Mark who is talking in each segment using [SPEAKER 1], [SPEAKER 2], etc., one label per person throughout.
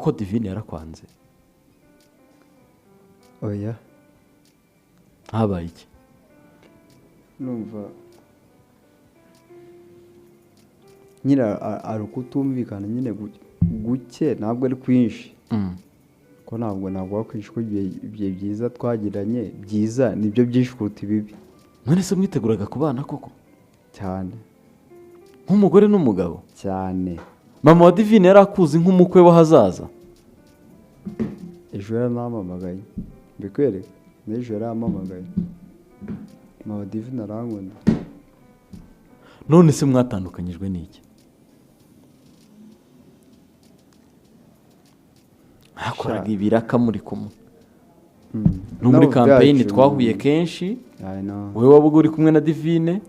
[SPEAKER 1] Koko Divine yarakwanze?
[SPEAKER 2] Oya.
[SPEAKER 1] Habaye iki?
[SPEAKER 2] Numva nyine ari ukutumvikana nyine guke, ntabwo ari kwinshi. Ko ntabwo kwinshi, ko ibihe byiza twagiranye byiza nibyo byinshi kuruta ibibi.
[SPEAKER 1] None se mwiteguraga kubana koko?
[SPEAKER 2] Cyane.
[SPEAKER 1] Nk'umugore n'umugabo?
[SPEAKER 2] Cyane.
[SPEAKER 1] Mama wa Divine yari akuzi nk'umukwe w'ahazaza?
[SPEAKER 2] Ejo yarampamagaye, mbikwereka, n'ejo yarampamagaye. Mama wa Divine arankunda.
[SPEAKER 1] None se mwatandukanyijwe n'iki? Hakoraga ibiraka muri kumwe. No muri campaign twahuye kenshi, wowe wabaga uri kumwe na Divine,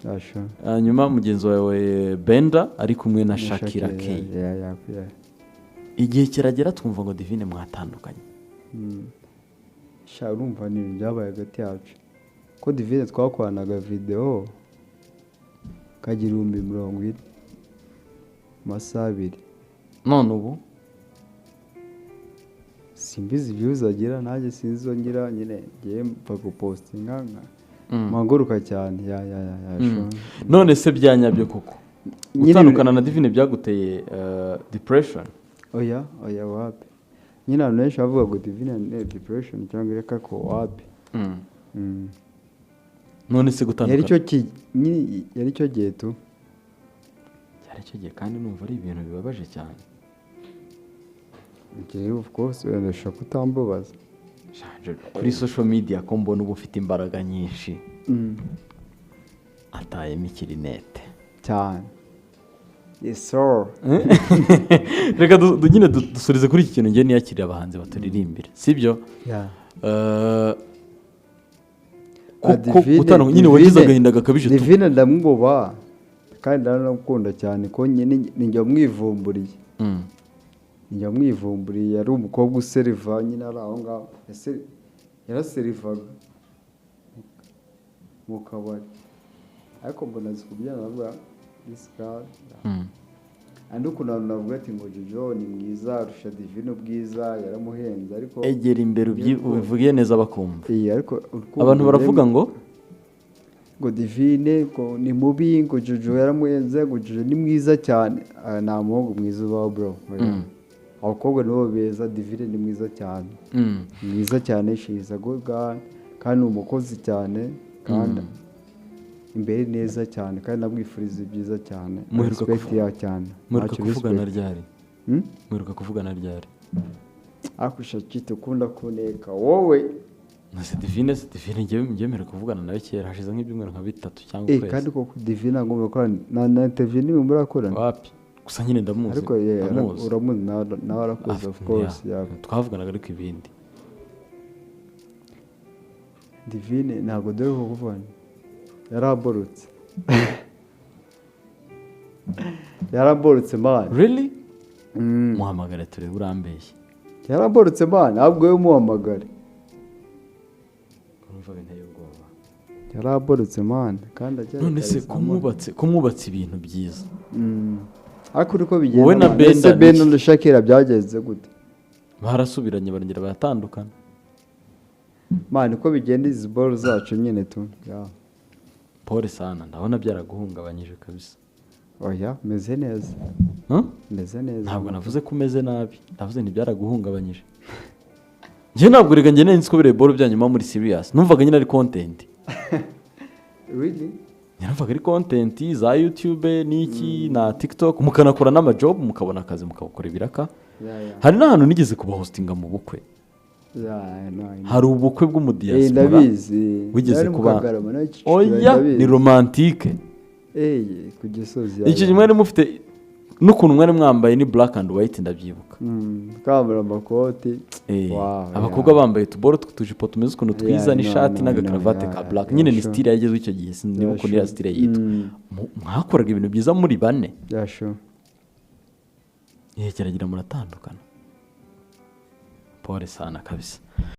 [SPEAKER 1] hanyuma mugenzi wawe Benda ari kumwe na Shakira K. Igihe kiragera twumva ngo Divine mwatandukanye.
[SPEAKER 2] Sha urumva ni ibintu byabaye hagati yacu. Ko Divine twakoranaga video kagira 40,000 masaha abiri.
[SPEAKER 1] None ubu
[SPEAKER 2] simbizi views agira, nanjye sinzongera nyine ngiye mva gupostinga mpaguruka cyane. Ya.
[SPEAKER 1] None se byanyabyo koko gutandukana na Divine byaguteye depression?
[SPEAKER 2] Oya wapi. Nyine abantu benshi bavuga ngo Divine ni depression cyangwa reka ko wapi.
[SPEAKER 1] None se gutandukana
[SPEAKER 2] yari cyo gihe tu.
[SPEAKER 1] Cyari cyo gihe, kandi numva ari ibintu bibabaje cyane.
[SPEAKER 2] Njyewe of course wenda ushobora kutambabaza.
[SPEAKER 1] Kuri social media ko mbona uba ufite imbaraga nyinshi. Atayemo ikirinete
[SPEAKER 2] cyane. Yes sir.
[SPEAKER 1] Reka nyine dusurize kuri iki kintu ngiye niyakirira abahanzi baturirimbira, sibyo? Kuko nyine wagize agahinda gakabije.
[SPEAKER 2] Divine ndamwubaha kandi ndaramukunda cyane, ko nyine njya mwivumburiye. Njya mwivumburiye, yari umukobwa useriva nyine ari aho ngaho, yaraserivaga mu kabari, ariko mbona azi kubyina navuga this girl. Andi ukuntu abantu bavuga ati ngo Jojo ni mwiza arusha Divine ubwiza, yaramuhenze, ariko
[SPEAKER 1] egera imbere ubivuge neza bakumva.
[SPEAKER 2] Ariko
[SPEAKER 1] abantu baravuga ngo
[SPEAKER 2] Divine ngo ni mubi, ngo Jojo yaramuhenze, ngo Jojo ni mwiza cyane. Nta muhungu mwiza ubaho bro. Abakobwa nibo beza, Divine ni mwiza cyane. Mwiza cyane, she is a good girl, kandi ni umukozi cyane, kandi imbere neza cyane, kandi namwifuriza ibyiza cyane. Respect ya cyane.
[SPEAKER 1] Muheruka kuvugana ryari? Muheruka kuvugana ryari?
[SPEAKER 2] Akusha kite ukunda kuneka wowe.
[SPEAKER 1] Nase Divine ngiye kuvugana nawe kera, hashize nk'ibyumweru nka bitatu cyangwa ukwezi.
[SPEAKER 2] Kandi koko Divine ngomba gukora na interview ni murakorana.
[SPEAKER 1] Wapi? Gusa nyine ndamuzi.
[SPEAKER 2] Ariko uramuzi nawe arakuzi of course.
[SPEAKER 1] Twavuganaga ariko ibindi.
[SPEAKER 2] Divine ntabwo dore ko kuvugana. Yaraborotse. Yaraborotse man.
[SPEAKER 1] Really? Muhamagare turebe urambeshye.
[SPEAKER 2] Yaraborotse man, ahubwo we muhamagare.
[SPEAKER 1] Urumva binteye ubwoba.
[SPEAKER 2] Yaraborotse man, kandi ajya.
[SPEAKER 1] None se kumwubatse ibintu byiza.
[SPEAKER 2] Ariko uko bigenda. Wowe na Benda na Shakira byagenze gute?
[SPEAKER 1] Barasubiranye barongera baratandukana.
[SPEAKER 2] Man, uko bigenda izi ball zacu nyine tu.
[SPEAKER 1] Pole sana, ndabona byaraguhungabanyije kabisa.
[SPEAKER 2] Oya, meze neza. Meze neza.
[SPEAKER 1] Ntabwo navuze ko umeze nabi, ndavuze nti byaraguhungabanyije. Njye ntabwo rega njye nzi ko bireba ball byanyuma muri serious. Numvaga nyine ari content.
[SPEAKER 2] Really?
[SPEAKER 1] Numvaga ari content za YouTube n'iki na TikTok, mukanakora n'ama job, mukabona akazi, mukabakora ibiraka. Hari n'ahantu nigeze kuba hostinga mu bukwe. Hari ubukwe bw'umudiaspora wigeze kuba. Oya, ni romantique.
[SPEAKER 2] Ku Gisozi.
[SPEAKER 1] Icyo gihe mwari mufite n'ukuntu mwari mwambaye ni black and white ndabyibuka.
[SPEAKER 2] Twambara amakoti.
[SPEAKER 1] Abakobwa bambaye utuboro tw'utujipo tumeze ukuntu twiza n'ishati n'agakaravate ka black. Nyine ni style yagezwe icyo gihe, sinibuka ukuntu ya style yitwa. Mwakoraga ibintu byiza muri bane. Kiragira muratandukana. Pole sana kabisa.